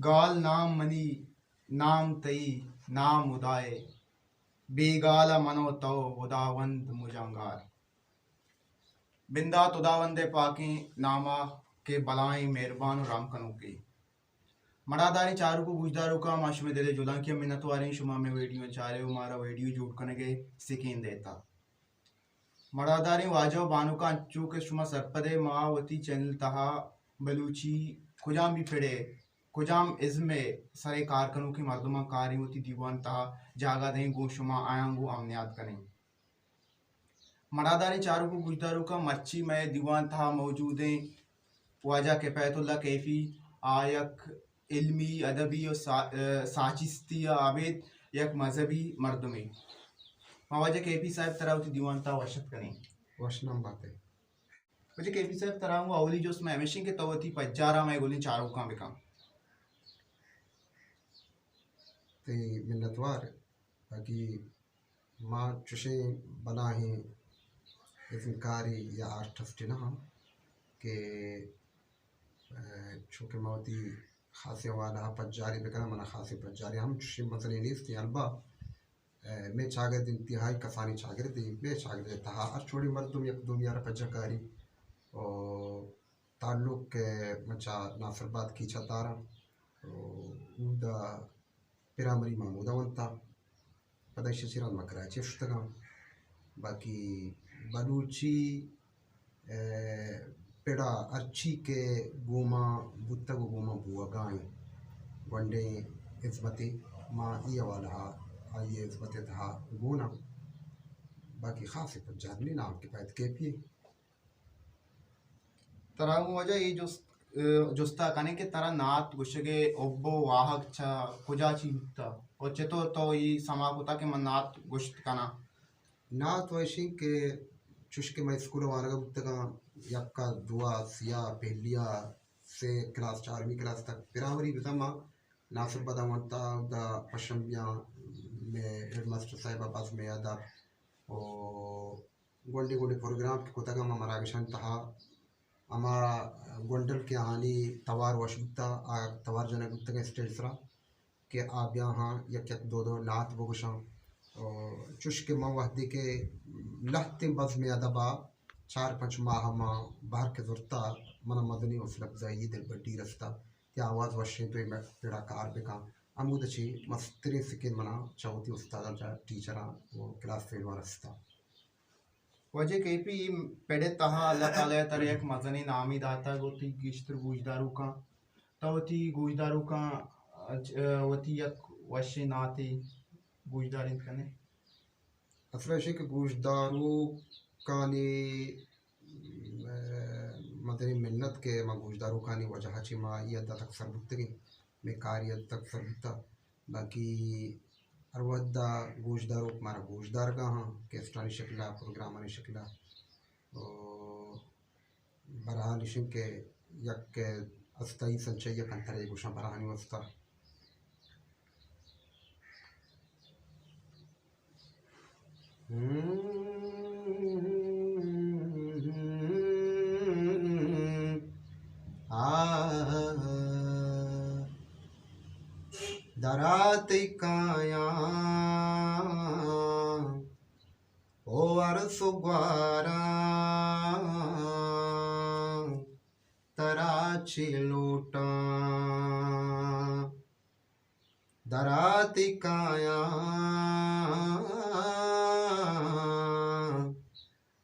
گال نام منی، نام تئی، نام ہدائے۔ بے گال ءَ من ءُ تو، ہداوند مجاں گال۔ بندات ہداوند ءِ پاکیں نام ءَ کہ بلاہیں مہربان ءُ رحم کنوکے۔ مڑاداریں چاروک ءُ گوشداروکاں، ما شمئے دل ءِ جہلانکی ءَ منتواریں، شما مئے ویڈیو چارے ءُ مارا ویڈیو جوڑ کنگ ءِ سکین دئیتا۔ مڑاداریں واجہ ءُ بانکاں، انچو کہ شما سرپد ئے، ما وتی چینل تہا بلوچی کجام بھی پڑ ءِ، کجام ازم ءِ سر ءَ کار کنوکیں مردماں کاریں، وتی دیوان تہا جاگہ دئیں، گوں شما آیاں گوں ہم نیاد کنیں۔ مڑاداریں چاروک ءُ گوشداروکاں، مرچی مئے دیوان تہا موجودیں واجہ کفایت اللہ کیفی، آ یک علمی، ادبی ءُ سا-، ءُ ساچشتی ءَ ابید یک مذہبی مردمے۔ ما واجہ کیفی صاحب ترا وتی دیوان تہا وش اتک کنیں۔ وش نام بات ئے۔ واجہ کیفی صاحب، ترا گوں اولی جست مئے ہمیش انت کہ تو وتی پجار ءَ مئے گلیں چاروکاں بکن۔ تئی منتوار، باقی ما چشیں بلاہیں ازمکارے یا آرٹسٹ نہ آں کہ، ءَ، چونکہ ما وتی خاصیں حوالہ ءَ پجارے بکناں، منا خاصیں پجارے ہم چشیں مزنیں نیست، البا، ءَ، مئے چاگرد انتہائی کسانیں چاگردے، مئے چاگرد ءِ تہا ہر چوڑیں مردم یک دومی ءَ را پجہ کاری ءُ تعلق کہ من چہ ناصر آباد کیچ ءَ داراں ءُ اودا پرائمری ما ہمودا ونتہ، پدا ایشی چیرا ما کراچی ءَ شتگاں۔ باقی بلوچی، ءَ، پڑا ہرچی کہ گوما بوتگ ءُ گوما بوگا انت، گونڈیں ہزمتے ما اے حوالہ ءَ آئی ءِ ہزمت ءِ تہا گون آں۔ باقی خاصیں پجار نی، نام کفایت کیفی۔ ترا گوں واجہ اے جست، ءَ، جستا کنیں کہ ترا نعت گوشگ ءِ حب ءُ واہگ چہ کجا چی بوتا ءُ چطور تو اے سما کتا کہ من نعت گوشت کناں؟ نعت وَ ایش انت کہ چوش کہ من اسکول ءَ وانگ ءَ بوتگاں، یک ءَ، دو ءَ، سی ءَ، پہلی ءَ، سے کلاس، چارمی کلاس تک پرائمری بزاں ما ناصر آباد ءَ ونتا، اودا پشمبیاں مئے ہیڈ ماسٹر صاحب ءَ باز مئے یاد ءَ ءُ گونڈیں گونڈیں پروگرام کہ کتگ، ہما مراگشانی تہا ہما گونڈل کہ آہانی توار وش بوتا، آ توار جنگ بوتگ اسٹیج سرا کہ آ بیاہاں یک یک دو دو نعت بگوشاں۔ ءُ چوش کہ من وہدے کہ لہتیں بزمیں ادب ءَ چار پنچ ماہ من بہر کہ زرتا، منا مزنیں حوصلہ افزائی، دلبڈی رستا کہ آواز وشیں، تو اے پڑا کار بکن۔ ہمودا چہ مستریں سکین منا چہ وتی استاداں، چہ ٹیچراں ءُ کلاس فیلواں رستا۔ واجہ کیفی، اے پڑ ءِ تہا اللہ تعالیٰ ءَ ترا یک مزنیں نامے داتگ، وتی گیشتر گوشداروکاں، تو وتی گوشداروکاں، ءَ، وتی یک وشیں نعتے گوشدارینت کن ئے؟ اصل ءَ ایش انت کہ گوشداروکانی، ءَ، مزنیں منت کہ ما گوشداروکانی وجہ ءَ چہ ما اے حد ءَ تک سر بوتگیں، مئے کار اے حد ءَ تک سر بوتا۔ باقی ہر وھد ءَ گوشداروک مارا گوشدارگ ءَ آں، کیسٹانی شکل ءَ، پروگرامانی شکل ءَ۔ ءُ بہرحال ایش انت کہ یک استائی سنچائی ءَ کنتر ءَ گوشاں براہانی واسطہ۔ آ، درا تئی کایاں او ارس ءُ گواراں، ترا چے لوٹاں؟ درا تئی کایاں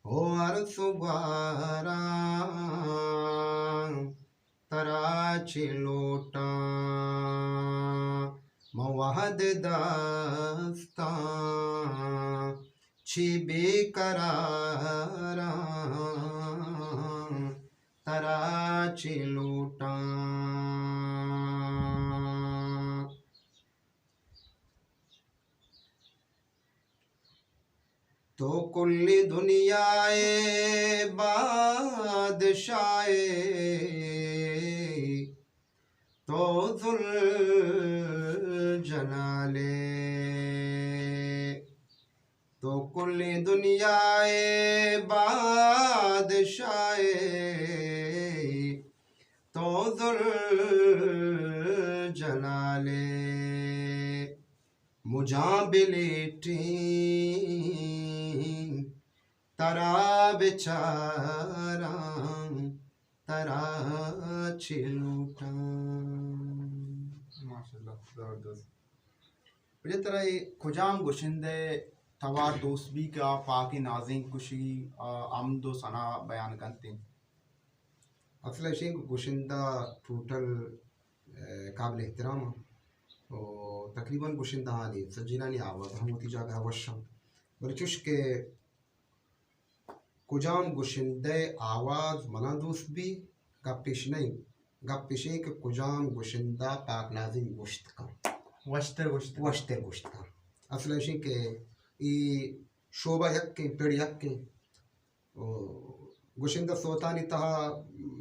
او ارس ءُ گواراں، ترا چے لوٹاں؟ من وہد دستاں چے بے قراراں، ترا چے لوٹاں؟ تو کل دنیا ءِ بادشاہ ئے، تو ذوالجلال ئے۔ تو کل دنیا ءِ بادشاہ ئے، تو ذوالجلال جلالے، مجاں بلیٹیں ترا بچاراں، ترا چہ لوٹاں۔ ماشاءاللہ، زبردست۔ بلے ترا اے کجام گشندہ ءِ توار دوست بی کہ آ پاکیں نازینک گشی، آ حمد و ثنا بیان کنت انت؟ اصل ایش انت کہ گشندہ ٹوٹل، اے، قابل احترام انت و تقریباً گشندہانی سجینانی آواز ہم وتی جاگہ ءَ وش انت، بلے چوش کہ کجام گشندہ ءِ آواز منا دوست بی، گپ ایش نہ انت۔ گپ ایش انت کہ کجام گشندہ پاک نازینک گوشت کن۔ وشتر گوشت کن۔ وشتر گوشت کن۔ اصل ایش انت کہ اے شعبہ یکیں، پڑ یکیں۔ او گشندہ سوتانی تہا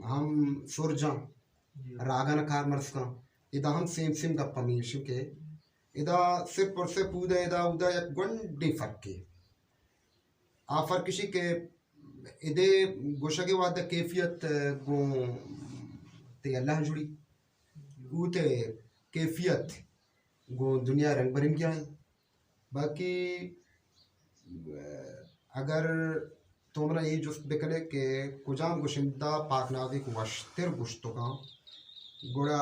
ہم سر جاں، جی۔ راگان کارمرز کن۔ ادا ہم سیم سیم گپ ہمیش انت کہ ادا صرف اور صرف اودا ادا اودا یک گونڈیں فرقے۔ آ فرق ایش انت کہ ادے گوشگ ءِ وہد ءَ کیفیت گوں تئی اللہ جوڑی، اوت ءِ کیفیت گوں دنیا رنگ برنگی آئی۔ باقی اگر تو منا اے جست بکنے کہ کجام گشندہ پاک نازینک وشتر گوشت کن، گڑا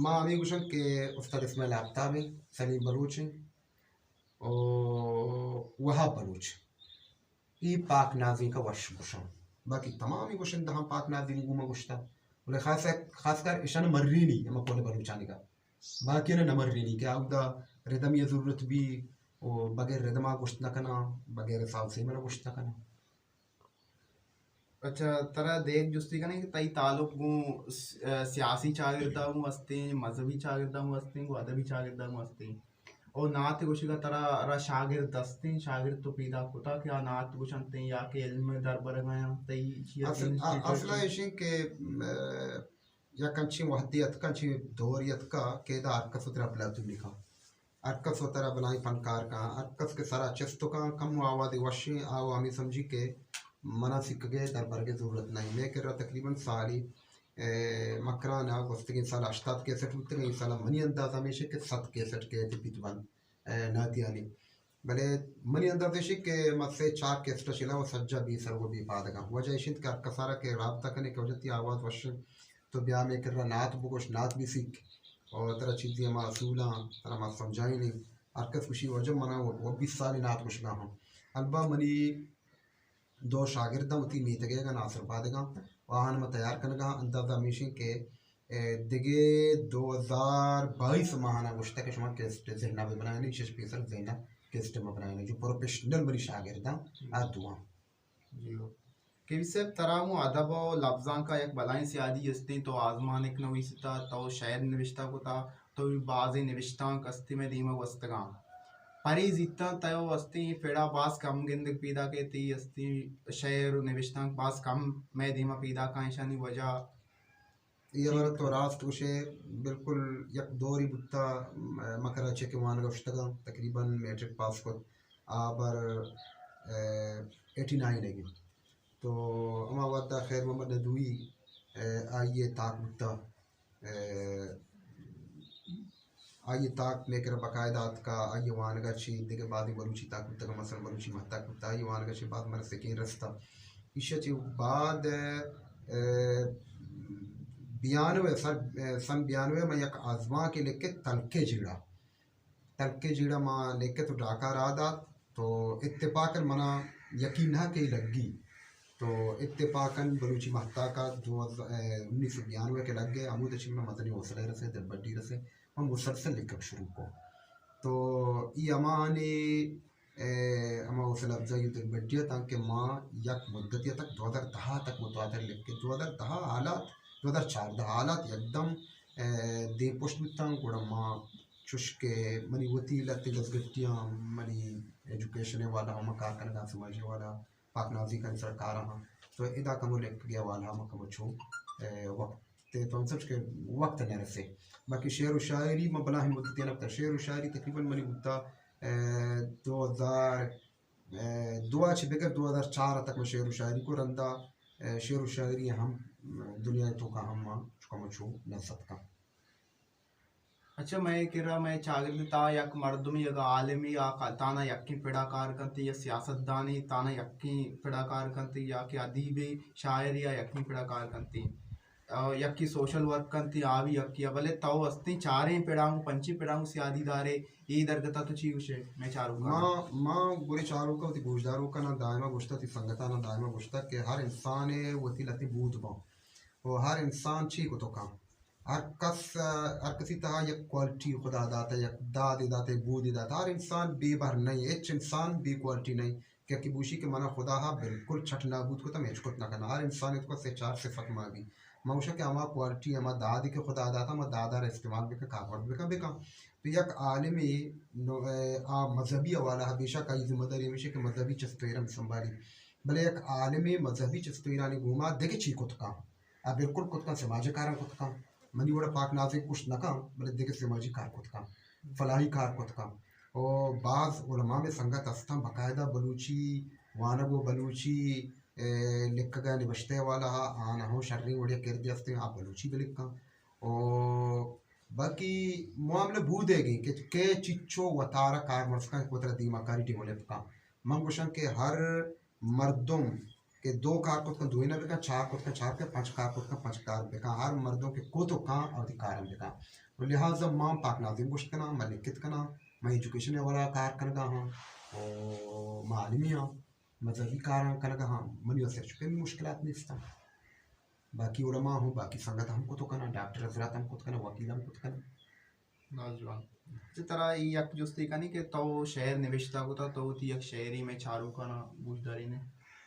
ما ہمے گوشن کہ استاد اسماعیل آفتاب انت، سلیم بلوچ انت، او وہاب بلوچ، اے پاک نازینک ءَ وش گوشاں۔ باقی تمامی گشندہاں پاک نازینک گوں ما گوشتہ، بلے خاص، خاص کر اشان مرینی، ہما کل بلوچانی کا، باقی نہ مرینی کہ اودا ردمی ضرورت بی، او بغیر ردما گوشت نہ کناں، بغیر ساز سیمرا گوشت نہ کناں۔ اچھا، ترا دیگ جستی کنیں کہ تئی تعلق گوں س-، ا، سیاسی چاگردا گوں ہستیں، مذہبی چاگردا گوں ہستیں، گوں ادبی چاگردا گوں ہستیں؟ او نعت گوشگا ترا را شاگرد ہستیں، شاگرد تو پیدا کتا کہ آ نعت گوشنتیں یا کہ علم دربرگا آں؟ تئی چی اصل، اصل ایشیں کہ، م، یک انچیں وہدے اتکا، انچیں دورے اتکا کہ ادا ہر کس وترا افلاطونی کن۔ ہر کس وترا بلاہیں فنکار کن۔ ہر کس کہ سرا چست کن، کمو آوازے وشیں، آ ہمے سمجھی کہ منا سکگے دربرگے ضرورت نہ۔ مئے کرا تقریباً سالے، اے، مکران ءَ گوستگیں سال ہشتاد کیسٹ بوتگ، اے سال منی انداز ہمیش کہ صد کیسٹ کیت بیت بنت، اے، نعتیانی۔ بلے منی انداز ایش کہ ما سے چار کیسٹ ءَ چہ علاوہ سجا بے سر و بے پادگاں۔ وجہ ایش انت کہ ہر کسارا کہ رابطہ کنے کہ وجہ تئی آواز وش انت، تو بیا مئے کرا نعت بگوش، نعت بہ سیکھ، اور ترا چیزے ہما اصولاں ترا ما سمجھائینیں۔ ہر کس گوشی واجہ منا و بیست سال نعت گوشگا ہاں۔ البا منی دو شاگرداں وتی میتگے گا ناصر پادگاں و آہان ما تیار کنگا ہاں۔ اندازہ ہمیش انت کہ اے، دگہ دو ہزار بائیس ماہانا گوشتہ کہ شما کیسٹ ذہنا بہ بنائینے، ایشش پیسر ذہنا کیسٹ مہ بنائینے، جو پروفیشنل منی شاگرداں آ دواں۔ جی ہو۔ کے وی صاحب، ترا ہوں ادب و لبزانکا یک بلائیں سیادی استیں، تو آزمانک نویستا، تو شعر نوشتہ کتا، تو بازیں نوشتانک استیں مئے دیما گوستگاں۔ پرے زیتاں تیو استیں، پڑا باز کم گندگ پیدا کئے، تئی استیں شعر و نوشتانک باز کم مئے دیما پیدا کاں، ایشانی وجہ اے ہبر تو راست گوشے، بالکل یک دورے بوتا، م-، ما کراچی کہ وانگا شتگاں، تقریباً میٹرک پاس کت، آ ہبر، اے، ایٹی نائن ءَ گی۔ تو ہما وہدا خیر محمد ندوی، اے، آئی ءِ تاک بوتا، اے، آئی ءِ تاک مئے کرا باقاعدہ اتکا، آئی ءِ وانگا چہ دگہ بازیں بلوچی تاک بوتگ، مثلاً بلوچی ماہتاک بوتا، آئی ءِ وانگا چہ باز منا سکین رستا۔ ایشی ءَ چہ بعد، اے، بیانوے، سر، اے، سن بیانوے من یک آزمانکے لکت تلکے جیڑہ۔ تلکے جیڑہ ما لکت و ڈاکا راہ دات۔ تو اتفاقاً منا یقین نہ کہ اے لگی۔ تو اتفاقاً بلوچی ماہتاکا دو ہزار، اے، انیس سو بیانوے کہ لگے، ہمود چہ منا مزنیں حوصلہ رسے، دلبڈی رسے، من مسلسل لکھگ شروع کو۔ تو ای ہماہانی، اے، ہما حوصلہ افزائی و دلبڈی ات تانکہ ما یک مدتی تک دو ہزار دہ تک متواتر لکھے۔ دو ہزار دہ حالات، دو ہزار چاردہ حالات یکدم، اے، دیم پشت بوتاں، گڑا ما چوش کہ منی وتی لہتیں دزگٹیاں، منی ایجوکیشن ءِ والا ہم کار کنگا، سماجی والا پاک نازینکانی سرا کاراں ہاں۔ تو ادا کمو لکھگے حوالہ ما کمو چو، اے، وقت تے تو ہم سمجھ کہ وقت نہ رسے۔ باقی شعر و شاعری ما بلاہیں مدتے نہ بوتا۔ شعر و شاعری تقریباً منی بوتا، اے، دو ہزار، اے، دو چہ بگر دو ہزار چار تک ما شعر و شاعری کو رندا، اے، شعر و شاعری ہم دنیا توکا ہم ما چو کمو چو نہ ستکاں۔ اچھا، مئے کرا، مئے چاگرد تا یک مردمے، یک عالمے آ ک-، تانا یکیں پڑا کار کنت، یا سیاستدانے تانا یکیں پڑا کار کنت، یا کہ ادیبے، شاعرے آ یکیں پڑا کار کنت، آ یکے سوشل ورک کنت، آ بھی یکے آ، بلے تو استیں چاریں پڑا ہوں، پنچیں پڑا ہوں سیادی دارے، اے درگتا تو چی گوشے مئے چاروکاں؟ ما، ما گورے چاروکاں، وتی گوشداروکاں دائما گوشتا، تی سنگتانا دائما گوشتا کہ ہر انسانے وتی لتی بود باں، و ہر انسان چی کتو کاں۔ ہر کس، ہر کسی تہا یک کوالٹی خدا داتا، یک دادے داتا، بودے داتا۔ ہر انسان بے بہر نہیں، ہچ انسان بے کوالٹی نہیں۔ کہ کہ بوشی کہ منا خدا ہا بالکل چھٹ نابود کتا، میں ہچ کت نہ کنا۔ ہر انسان تو سے چار صفت ما بھی۔ ما گوشاں کہ ہما کوالٹی، ہما دادے کہ خدا داتا، ہما دادا را استعمال بکن، کارمرد بکن، بکن۔ تو یک عالمے نو، اے، آ مذہبی حوالہ ہا، بے شک آئی ذمہ داری ہمیشہ کہ مذہبی چست و ایران سنبھالی۔ بلے یک عالمے مذہبی چست و ایرانی گوما دگہ چی کت کن؟ آ بالکل کت کن، سماجی کاراں کت کن۔ منی وڑا پاک نازیں کشت نہ کن، بلے دگہ سماجی کار کت کن، فلاحی کار کت کن۔ و باز علماء میں سنگت ہستاں، باقاعدہ بلوچی وانگ و بلوچی، اے، لکھگا نبشتہ والا ہا، آنہوں شریں وڑیا کردے ہستیں، آ بلوچی بلکھاں۔ و باقی معاملہ بودے گی کہ، کہ چچو وتارا کار مرز کن، وترا دیما کاری ڈیولپ کن۔ من گوشاں کہ ہر مردم کہ دو کار کت کن، دوئیناں بکن، چار کت کن، چار کن، پنچ کار کت کن، پنچ کار بکن۔ ہر مردم کہ کت و کن، وتی کارم بکن۔ و لہذا ما پاک ناظم گوشت کناں، ما لکھت کناں، ما ایجوکیشن والا کار کنگا ہاں، و ما عالمی ہاں، مذہبی کاراں کنگا ہاں، منی واسطہ چکے بھی مشکلات نیستاں۔ باقی علماء ہوں، باقی سنگت ہم کت کناں، ڈاکٹر حضرات ہم کت کناں، وکیل ہم کت کناں۔ باز جوان۔ اچھا، ترا اے یک جستے کنی کہ تو شعر نبشتہ کتا، تو وتی یک شعرے مئے چاروکانا گوشدارینے؟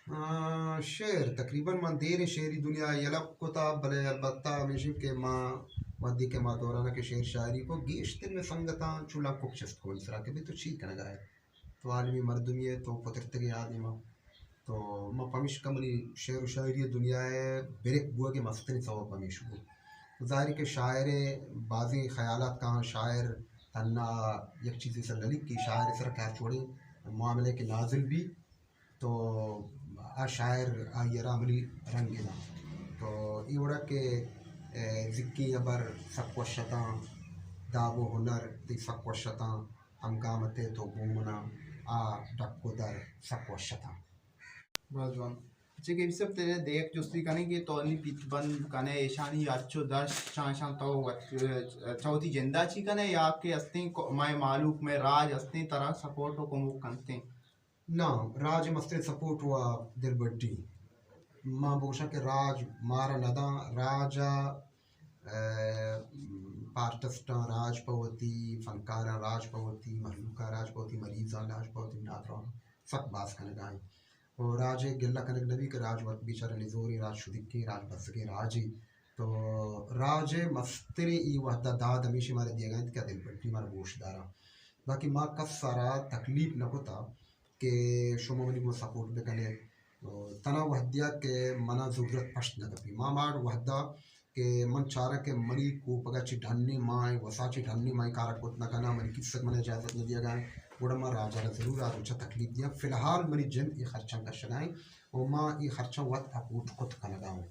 آ، شعر تقریباً من دیریں شعری دنیا یلہ کتا، بلے البتہ ہمیشی کہ ما وھدے کہ ما دوران کہ شعر شاعری کو، گیشتر میں سنگتاں چو لنکک چست کو سرا کہ بھی تو چی کنگا ہے؟ تو عالمی مردمی ہے، تو پترتگے آدم۔ تو ما پمیشکا منی شعر و شاعری دنیا ہے بریک بوگے مسترین سبب پمیش بو۔ تو ظاہر ہے کہ شاعر بازیں خیالات کہاں، شاعر تنہا یک چیزے سر نہ لکھی، شاعر سر کہ ہر چوڑیں معاملے کہ نازل بھی، تو آ شاعر آئی را عملی رنگ دا۔ تو اے وڑا کہ، اے، زکی ابر سک وشتاں، داب و ہنر تی سک وشتاں، ہمگامتے تو گومنا آ ڈک و در سک وش اتاں۔ باز جوان۔ اچھا کہ صاحب تیرے دیک جستی کنیں کہ تو انی پیت بند کنے ایشانی اچو دش چانشان تو وت-، چوتی جندا چی کنے یا کہ استیں کو-، مئے مالوک مئے راج استیں ترا سپورٹ و کمک کنتیں؟ نا، راج مستریں سپورٹ و دلبڈی۔ ما بگوشاں کہ راج مارا نداں، راج ء، اے، پارٹسٹاں راج پہ وتی، فنکاراں راج پہ وتی، مہلوکاں راج پہ وتی، مریضاں راج پہ وتی، نادراہاں سک باز کنگا انت۔ و راج ء گلہ کنگ نبی کہ راج وت بیچارہ نزوریں، راج شدیکیں، راج بزگیں راجے۔ تو راج ء مستریں ای وہدا داد ہمیشی مارا دیگا انت کہ دلبڈی مارا گوش داراں۔ باقی ما کس سرا تکلیف نہ کتا۔ کہ شما منی گوں سپورٹ بکنے۔ تنا وہدیا کہ منا ضرورت پشت نہ کپی۔ ما مار وہدا کہ من چارا کہ منی کوپگا چی ڈھنی مائیں، وسا چی ڈھنی مائیں کارا کت نہ کنا، منی کسک منا اجازت نہ دیگا، گڑا ما راجا را ضرور آ روچا تکلیف دیاں۔ فی الحال منی جند ای خرچاں کشگائیں و ما ای خرچاں وت اپورٹ کت کنگا ہوں۔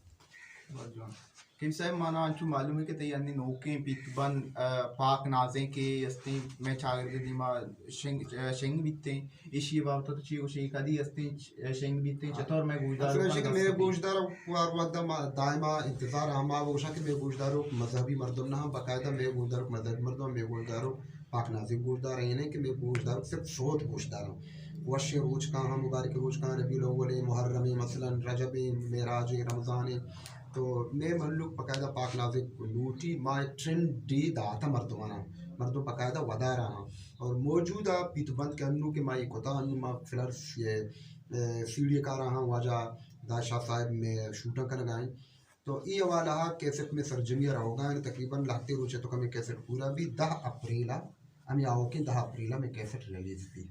کیم صاحب، مانا انچو معلوم ہے کہ تئی ہنی نوکیں پیت بند، آ، پاک نازیں کہ استیں مئے چاگرد دیما شنگ، آ، شنگ بیتیں، ایشی بابت تو چی گوشے؟ کدی استیں شنگ بیتیں؟ چطور مئے گوشدار؟ اصل ایشی کہ مئے گوشدار وار ودا ما دائما انتظار ہما گوشاں کہ مئے گوشداروک مذہبی مردم نہ، باقاعدہ مئے گوشداروک مذہبی مردم، مئے گوشداروک پاک نازیں گوشدار ہیں کہ مئے گوشداروک صرف سوت گوشدار ہیں۔ وشیں روچ کاں ہم، مبارک روچ کاں، ربیع الاول، محرم، مثلاً رجب، معراج، رمضان، تو مئے مہلوک باقاعدہ پاک نازیں لوٹی، ما ٹرینڈ ڈی داتا مردمانا، مردم باقاعدہ ودارا ہاں۔ اور موجودہ پیت بند کہ انو کہ ما یہ کتا، انو ما فی الحال یہ، اے، سیڑھی کارا ہاں، واجہ داد شاہ صاحب میں شوٹاں کنگا ہیں۔ تو ای حوالہ ہا کیسٹ میں سرجمی روگا ہیں، تقریباً لہتے روچے تو کمیں کیسٹ پورا بھی، دہ اپریل آ، ہمیں آوکیں دہ اپریل آ میں کیسٹ ریلیز بھی۔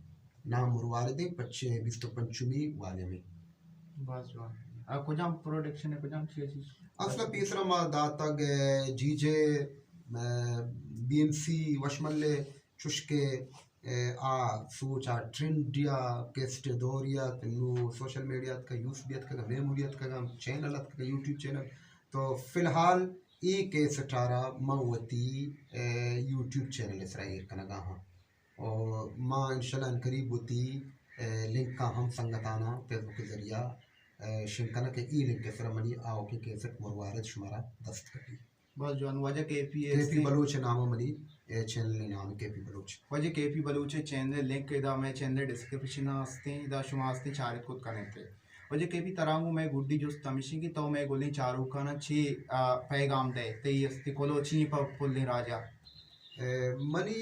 نام مرواردیں پچے بیست و پنچمی والے میں۔ باز جوان۔ آ کجام پروڈکشن ہے، کجام چیز؟ اصل پیسرا ما داتگ، اے، جی جے، اے، بی ایم سی، وشملے، چشکے، اے، آ سوچ آ ٹرینڈ یا کیسٹ دوریات، نو سوشل میڈیا اتکا، یوس بھی اتکا، میموری اتکا، چینل اتکا، یوٹیوب چینل۔ تو فی الحال ای کیسٹ آرا من وتی، اے، یوٹیوب یوٹیوب چینل ءِ سرا ایر کنگا ہاں۔ اور ما انشاءاللہ عنقریب وتی، اے، لنکاں ہم سنگتاناں فیس بک ءِ ذریعہ، اے، شنگ کناں کہ ای لنک ءِ سرا منی آؤکیں کیسٹ مروارد شمارا دست کپی۔ بس جوان، واجہ کے پی کے پی بلوچ ءِ نام ءَ منی، اے، چینل ءِ نام کے پی بلوچ۔ واجہ کے پی بلوچ ءِ چینل ءِ لنک ادا مئے چینل ءِ ڈسکرپشن ءَ ہستیں، ادا شما ہستیں چارت کت کن ات۔ واجہ کے پی، ترا گوں مئے گڈی جست ہمیش انت کہ تو مئے گلیں چاروکاناں چے، آ، پیغام دئے، تئی ہستیں کلوہ چی انت پہ پلیں راج ءَ؟ اے، منی،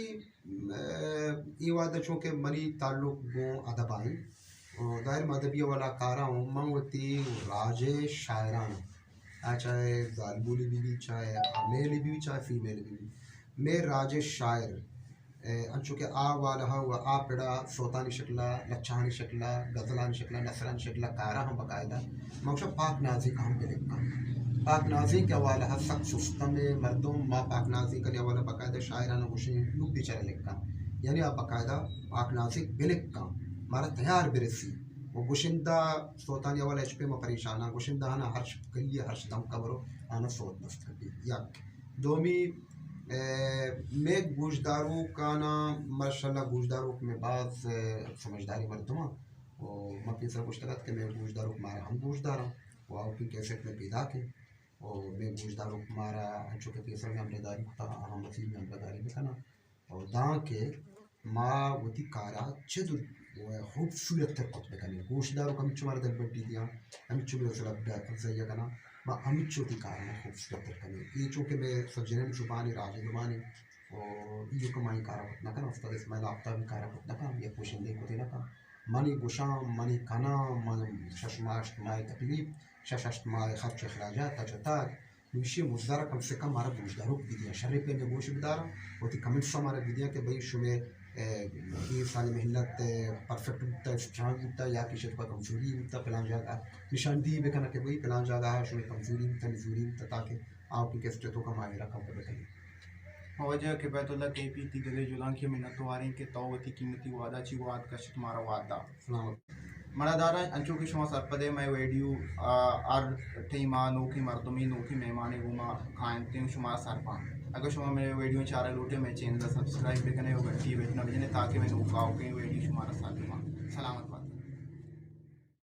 اے، اے وہد ءَ چونکہ منی تعلق گوں ادب ءَ انت، ظاہر من ادبی حوالہ کار ءَ اوں، من وتی راج ءِ شاعران، آ چاہے زالبولے بہ بیت، چاہے میلے بہ بیت، چاہے فیمیلے بہ بیت، مئے راج ءِ شاعر، اے، انچو کہ آ والا ءَ و آ پڑ ءَ سوتانی شکل ءَ، لچہانی شکل ءَ، غزلانی شکل ءَ، نثرانی شکل ءَ کار ءَ ہم باقاعدہ، من گوشاں پاک نازینک ہم بہ لکاں۔ پاک نازینک ءِ حوالہ ءَ سک سستم ءَ مردم، ما پاک نازینک ءِ حوالہ ءَ باقاعدہ شاعرانہ گوشیں نوک ءِ چر ءَ لکاں۔ یعنی آ باقاعدہ پاک نازینک بہ لکاں، مارا تیار بہ رسی۔ و گشندہ سوتانی حوالہ ءَ ہچ پیم ءَ پریشان آں۔ گشندہ آناں ہرچ گلی ءَ ہرچ دمک ءَ برو، آناں سوت دست کپی۔ یک۔ دومی، اے، مئے گوشداروکاناں، ماشاءاللہ گوشداروک مئے باز، اے، سمجھداریں مردماں۔ و ما پیسر گوشتگ ات کہ مئے گوشداروک مارا ہم گوشداراں و آؤکیں کیسٹ مئے پیداک انت۔ و مئے گوشداروک مارا انچو کہ پیسر مئے ہمراہداری کتا، آہاں مزید مئے ہمراہداری بکناں۔ و دانکہ ما وتی کارا چد و خوبصورت تر کت بکنیں۔ گوشداروک ہمچو مارا دلبڈی دیاں، ہمچو مئے حوصلہ افزائی کناں، ما ہمچو وتی کارا خوبصورت تر کنیں۔ اے چونکہ مئے سرجمیں زبان، راج زبان انت، و ایوک ما اے کارا کت نہ کناں، استاد اسماعیل آفتابی کارا کت نہ کناں، یک گوشندے کت نہ کناں۔ منی گوشاں، منی کناں، من شش ماہ ہشت ماہ تکلیف، شش ہشت ماہ خرچ و اخراجات، تچ و تاگ، نوشی مزدار کم سے کم مارا گوشداروک بدیاں۔ شریں پیمیں گوش بداراں، وتی کمنٹس مارا بدیاں کہ بھئی شمے، اے، اے سال محنت، اے، پرفیکٹ بوتا، اسٹرانگ بوتا یا کہ شتپا کمزوری بوتا، پلان جاگہ نشاندہی بکناں کہ بھئی پلان جاگہ شمے کمزوری بوتا، نزوری بوتا، تاکہ آؤکیں کیسٹ ءِ توکا ما اے را کور بکنیں۔ واجہ کفایت اللہ کے پی، تئی دل ءِ جہلانکی ءِ منت واریں کہ تو وتی قیمتی وہدا چی وہد کشت مارا وہد دات۔ سلامت۔ مڑاداراں، انچو کہ شما سرپد ئے، مئے ویڈیو، آ، ہر ٹائم ءَ نوکیں مردمے، نوکیں مہمانے گوما کاینت ءُ شما سر باں۔ اگاں شما مئے ویڈیو چارگ لوٹ ئے، مئے چینل ءَ سبسکرائب بکن ئے ءُ گھنٹی ءِ بٹن ءَ بجن ئے تاکہ مئے نوک آؤکیں ویڈیو شمارا سر باں۔ سلامت بات۔